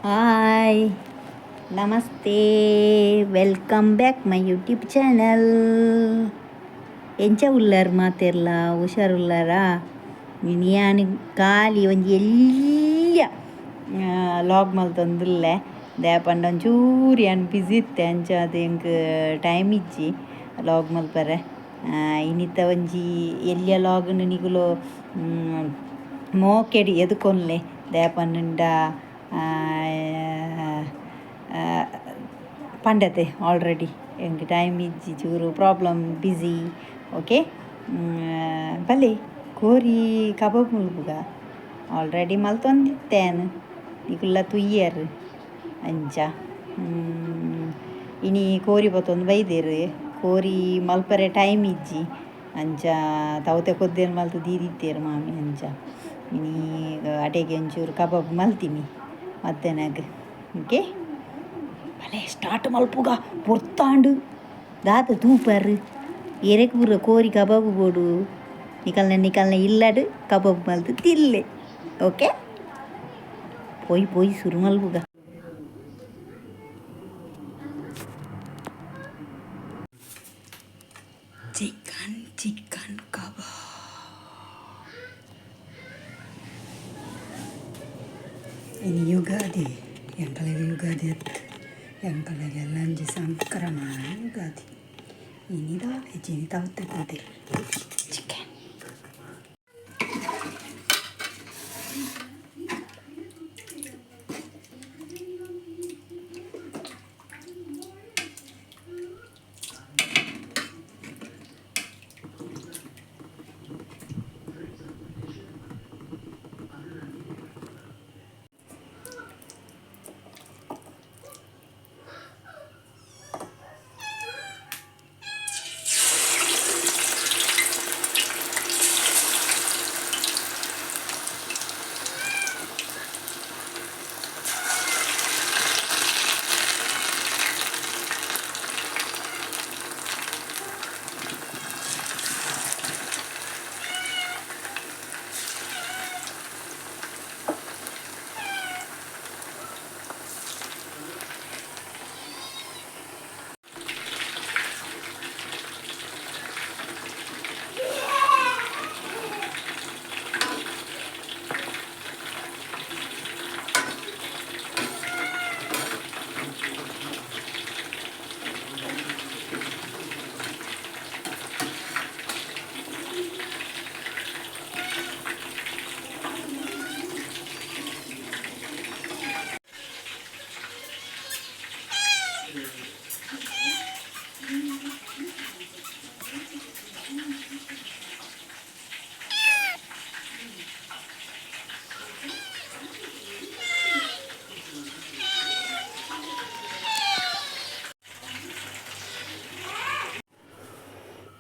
Hi, namaste, welcome back my YouTube channel. ಎಂಚ ಉಲ್ಲರ್ ಮಾತೆರ್ಲ? ಹುಷಾರುಲ್ಲಾರಾ? ಯಾನ್ ಖಾಲಿ ಒಂಜಿ ಎಲ್ಯ ಲಾಗ್ ಮಲ್ತೊಂದುಲ್ಲೆ. ದಾಯೆ ಪಂಡ ಒಂಚೂರು ಯಾನ್ ಬಿಸಿ ಇತ್ತೆ, ಅಂಚಾದ್ ಎಂಕ್ ಟೈಮ್ ಇಜ್ಜಿ ಲಾಗ್ ಮಲ್ಪರೆ. ಇನಿತ ಒಂಜಿ ಎಲ್ಯ ಲಾಗ್ನ್ ನಿಕುಲು ಮೋಕೆಡ್ ಎದುಕೊನ್ಲೆ. ದಾಯೆ ಪಂಡ ಪಂಡತೆ ಆಲ್ರೆಡಿ, ಎಂಕ್ ಟೈಮ್ ಇಜ್ಜಿ, ಚೂರು ಪ್ರಾಬ್ಲಮ್, ಬಿಸಿ. ಓಕೆ, ಬಲೆ ಕೋರಿ ಕಬಾಬ್ ಮಲ್ಪುಗ. ಆಲ್ರೆಡಿ ಮಲ್ತೊಂದಿತ್ತೆ ಯಾನ್, ನಿಕುಲ್ಲ ತೂಯರ್. ಅಂಚ ಇನಿ ಕೋರಿ ಪತ್ತೊಂದು ಬೈದೆರ್. ಕೋರಿ ಮಲ್ಪರೆ ಟೈಮ್ ಇಜ್ಜಿ, ಅಂಚ ತೌತೆ ಕೊದ್ದೆಲ್ ಮಲ್ತ್ ದೀದಿತ್ತೆರ್ ಮಾಮಿ. ಅಂಚ ಇನಿ ಅಡೆಗೆ ಒಂಚೂರು ಕಬಾಬ್ ಮಲ್ತೀನಿ ಮಧ್ಯಾಹ್ನಗ್. ಓಕೆ, ಬಲೆ ಸ್ಟಾರ್ಟ್ ಮಲ್ಪುಗ. ಪೊರ್ತಾಂಡು ದಾದ ತೂಪರ್? ಎರೆಕ್ ಪೂರ ಕೋರಿ ಕಬಾಬ್ ಬೋಡು. ನಿಕಲ್ನ ನಿಕಲ್ನ ಇಲ್ಲಡ್ ಕಬಾಬ್ ಮಲ್ತ್ ತಿನ್ಲೆ. ಓಕೆ, ಪೋಯಿ ಪೋಯಿ ಸುರು ಮಲ್ಪುಗ. ಚಿಕನ್ ಚಿಕನ್ ಕಬಾಬ್. ಇನಿ ಯುಗಾದಿ. ಎಂಕಲೆಗ್ ಯುಗಾದಿ ಅತ್ತ್, ಎಂಕಲೆಗ್ ಎಲ್ಲಂಜಿ ಸಂಕ್ರಮಣ ಯುಗಾದಿ. ಇನಿ ದಾಲ ಇಜ್ಜಿ, ಇನಿ ತೌತೆ ಕೊದ್ದೆಲ್. ಚಿಕನ್.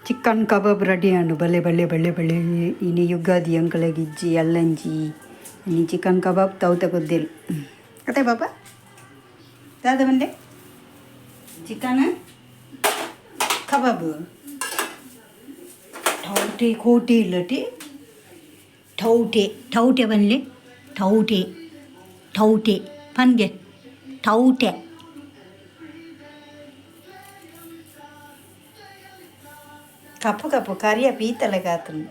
ಚಿಕನ್ ಕಬಾಬ್ ರೆಡಿ ಆಂಡ್. ಬಲೆ ಬಲೆ ಬಲೆ ಬಲೆ. ಇನಿ ಯುಗಾದಿ ಎಂಕಲೆಗ್ ಇಜ್ಜಿ, ಎಲ್ಲಂಜಿ. ಇನಿ ಚಿಕನ್ ಕಬಾಬ್, ತೌತೆ ಕೊದ್ದೆಲ್. ಅತ್ತೆ ಪಾಪ, ದಾದ ಬಂದೆ? ಚಿಕನ್ ಕಬಾಬ್. ಥೌಟೆ ಕೋಟೆ ಇಲ್ಲಟಿ, ಥೌಟೆ ಥೌಟೆ ಬನ್ಲಿ. ಥೌಟೆ ಥೌಟೆ ಪನ್ಗೆ ಥೌಟೆ. ಕಪ್ಪು ಕಪ್ಪು ಕರಿಯ ಪೀತಲೆ ಕಾತುಂಡು.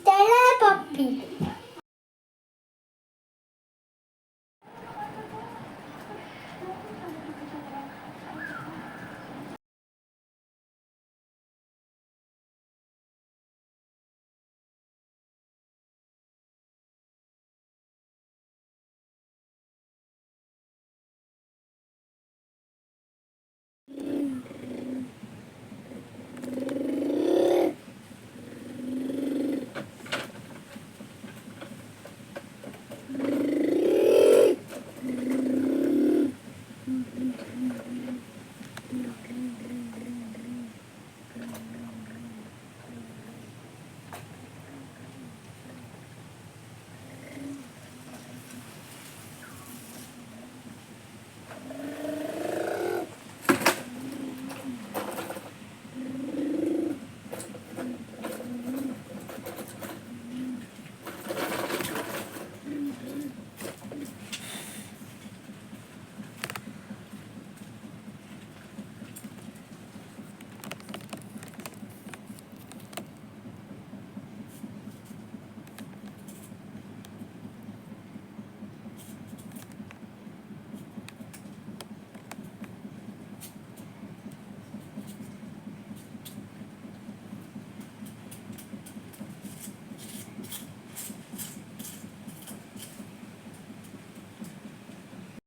ತಲೆ ಪಪ್ಪಿ.